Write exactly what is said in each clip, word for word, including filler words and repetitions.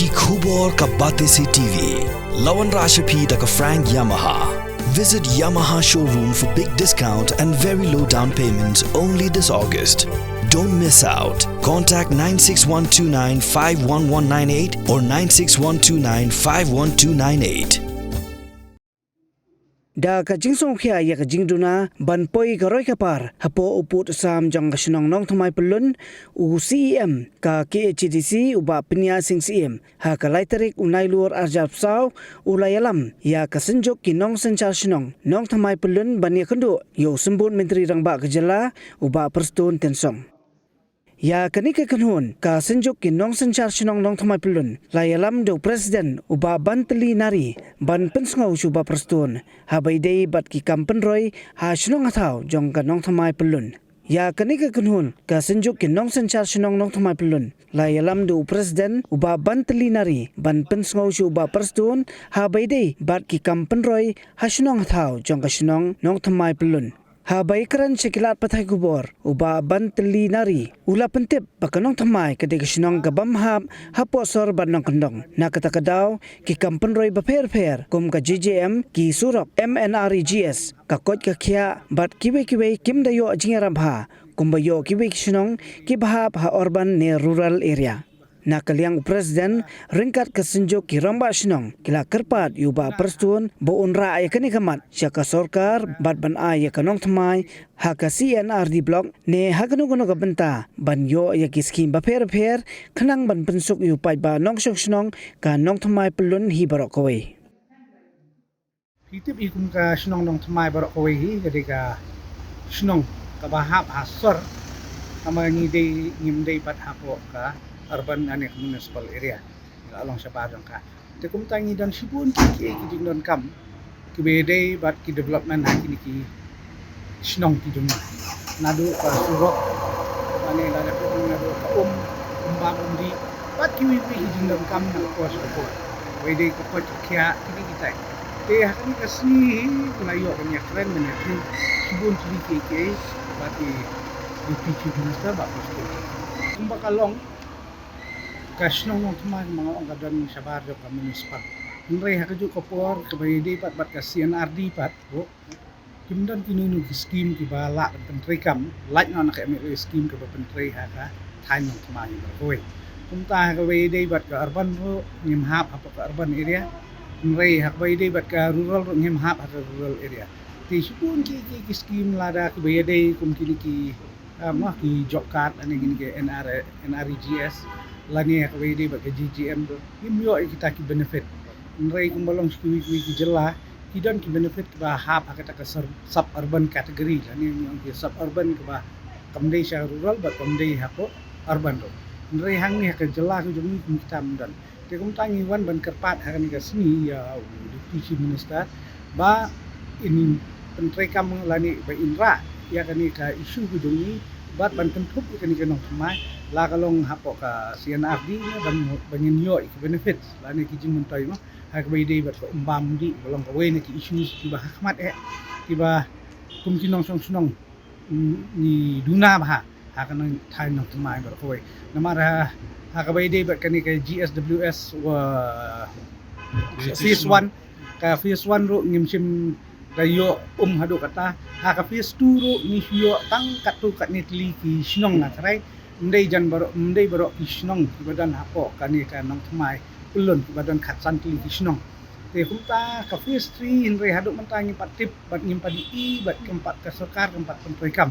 Ki khubor ka Batesi T V. La wanrah sha phi da ka Frank Yamaha. Visit Yamaha showroom for big discount and very low down payment only this August. Don't miss out. Contact nine six one two nine five one one nine eight or nine six one two nine five one two nine eight. Da ka jingsngewkhia ïa ka jingduna ban poi ka roi ka par hapoh u pud u sam jong ka shnong Nongthymmai Pyllun, u C E M ka K H A D C, u Bah Pynïaid Sing Syiem, ha ka lai tarik u Nailur arhajar arphew saw, u la ïalam ïa ka Synjuk ki Nongsynshar Shnong Nongthymmai Pyllun ban ïakynduh ïa u Symbud Myntri Rangbah ka Jylla, u Bah Prestone Tynsong. Ïa kane ka kynhun ka Synjuk ki Nongsynshar Shnong Nongthymmai Pyllun la ïalam da u President, u Bah Bantylli Nari, ban pynsngew sha u Bah Prestone haba ïadei bad ki kam pynroi ha shnong ha thaw jong ka Nongthymmai Pyllun. Ïa kane ka kynhun ka Synjuk ki Nongsynshar Shnong Nongthymmai Pyllun la ïalam da u President, u Bah Bantylli Nari, ban pynsngew sha u Bah Prestone haba ïadei bad ki kam pynroi ha shnong ha thaw jong ka shnong Nongthymmai Pyllun. Haba ïakren sha ki lad pathai khubor, u Bah Bantylli Nari u la pyntip ba ka Nongthymmai ka dei ka shnong ka bym hap hapoh sor bad nongkyndong. Na kata ka daw, ki kam pynroi bapher bapher kum ka J J M, ki surok, M N R E G S, ka koit ka khiah bad kiwei kiwei kim da ïoh jingïarap bha kumba ïoh kiwei ki shnong kiba hap ha urban ne rural area. Na ka liang u President, ryngkat ka Synjuk ki Rangbah Shnong, ki la kyrpad ïa u Bah Prestone ba un rah ïa kane ka mat sha ka sorkar bad ban ai ïa ka Nongthymmai ha ka C and R D Block ne ha kano kano ka bynta ban ïoh ïa ki skhim bapher bapher khnang ban pynsuk ïa u paidbah nongshong shnong ka Nongthymmai Pyllun hi baroh kawei. Phi tip hi kum ka shnong Nongthymmai baroh kawei hi ka dei ka shnong kaba hap ha sor, kaba ngi dei, ngim dei pat hapoh ka urban lane ka municipal area, ngi la long shabar jong ka. Te kumta ngi don shibun ki, ki, ki jingdonkam kiba ïadei bad ki development ha kine ki shnong ki jong ngi. Naduh ka surok, lane lada ka ong naduh ka um, um bam um dih, bad kiwei kiwei ki jingdonkam na ka por sha ka por. Wei dei ka koit ka khiah, kine kitai. Te ha kane ka sngi hi ngi la ïoh ban ïakren ban ïathuh shibun tylli kiei kiei bad i Deputy Chief Minister Bah Prestone. Kumba ka long, ka shnong Nongthymmai kumba nga ong ka don shabar jong ka municipal. Hynrei ha kajuh ka por kaba ïadei pat bad ka C and R D pat, oh, kim don kino kino ki skim kiba lah ban pyntreikam, lait noh na ka M L A skim kaba pyntrei ha ka thaiñ Nongthymmai baroh kawei. Kumta ha kaba ïadei bad ka urban ruh ngim hap hapoh ka urban area. Hynrei ha kaba ïadei bad ka rural ruh ngim hap ha ka rural area. Te shibun ki, ki, ki skim lada kiba ïadei kum kine ki, ah, ma ki job card lane kine ki N R, N R E G S lane ha kaba ïadei bad ka J J M ruh ngim ïoh ïa kita ki benefit. Hynrei kumba long sha kiwei kiwei ki jylla, ki don ki benefit kiba hap ha kata ka sur-, suburban category lane ngi ong ki suburban kaba kam dei sha rural bad kam dei hapoh urban ruh. Hynrei hangne ha ka jylla ka jong ngi kum kita ym don. Te kumta ngi wan ban kyrpad ha kane ka sngi ïa u Deputy Chief Minister ba in pyntreikam lane ba in rah ïa kane ka issue ka jong ngi bad ban kynthup ïa kane ka Nongthymmai, la ka long hapoh ka C and R D ne ban, ban ngin ïoh ïa ki benefits lane ki jingmyntoi mo. Ha kaba ïadei bad ka um bam um dih, ka long kawei na ki issues kiba ha khmat eh, kiba kum ki nongshong shnong, mm, ngi duna bha ha kane ka thaiñ Nongthymmai baroh kawei. Namar ha, ha kaba ïadei bad kane ka G S W S wa phase one, ka phase one ruh ngim shym da ïoh um haduh katta. Ha ka phase two ruh ngi shu ïoh tang katto katne tylli ki shnong, nga tharai ym dei jan baroh, ym dei baroh ki shnong kiba don hapoh kane ka Nongthymmai Pyllun kiba don khatsan tylli ki shnong. Te kumta ka phase three hynrei haduh mynta ngim pat tip bad ngim pat ïohi bad kam pat, ka sorkar kam pat pyntreikam.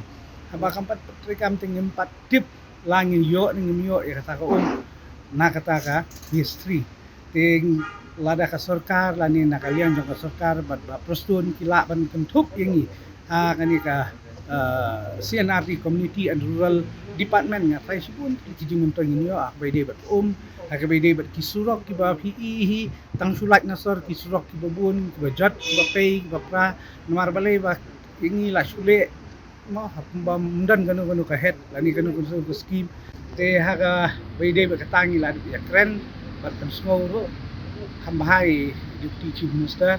Haba kam pat pyntreikam te ngim pat tip la ngin ïoh ne ngim ïoh ïa kata ka um na kata ka phase three. Te lada ka sorkar lane na ka liang jong ka sorkar bad Bah Prestone ki lah ban kynthup ïa ngi ha kane ka, uh, C and R D, Community and Rural Department, nga tharai shibun ki jingmyntoi ngin ïoh ha kaba ïadei bad um, ha kaba ïadei bad ki surok kiba phi i hi, tang shu lait na sor ki surok kiba bun, kiba jot, kiba pei, kiba pra, namar balei ba ïa ngi la shu leh mo, ha kumba ym don kano kano ka head lane kano kano ka scheme. Te ha kaba ïadei bad kata ngi la dep ïakren bad pynsngew ruh kham bha ïa i Deputy Chief Minister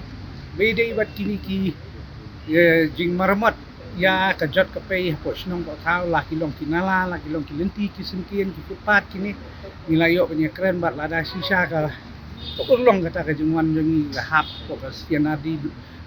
ba ïadei bad kine ki, ïa, jingmaramot Ïa ka jot ka pei hapoh shnong hapoh thaw, la ki long ki nala, la ki long ki lynti ki syngkien, ki footpath kine, ngi la ïoh ban ïakren bad lada shisha ka, ka urlong kata ka jingwan jong ngi ka hap hapoh ka C and RD,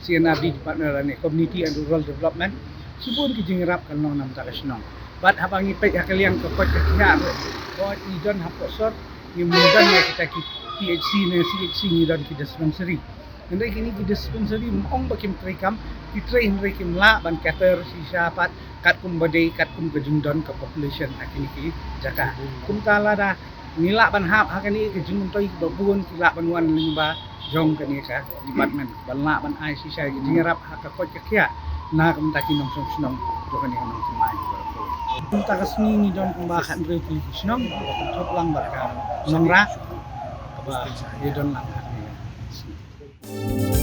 C and RD Department lane Community and Rural Development. Shibun ki jingïarap kan long na bynta ka shnong. Bad haba ngi peit ha ka liang ka koit ka khiah ruh, koit ngi don hapoh sor, ngim don ïa kita ki P H C ne C H C, ngi don ki dispensary. Hynrei kine ki dispensary ym ong ba kim trei kam, ki trei hynrei kim lah ban cater shisha pat katkum ba dei, katkum ka jingdon ka population ha kine ki jaka. Kumta lada ngi lah ban hap ha kane ka jingmyntoi kiba bun ki lah ban wan lyngba jong kane ka department ban lah ban ai shisha ki jingïarap ha ka koit ka khiah na ka bynta ki nongshong shnong jong kane ka nongthymmai. Kumta ka sngi ngi don kumba khathynriew tylli ki shnong ba kynthup lang bad ka nongrah kaba ïadon lang ha kane ka sngi.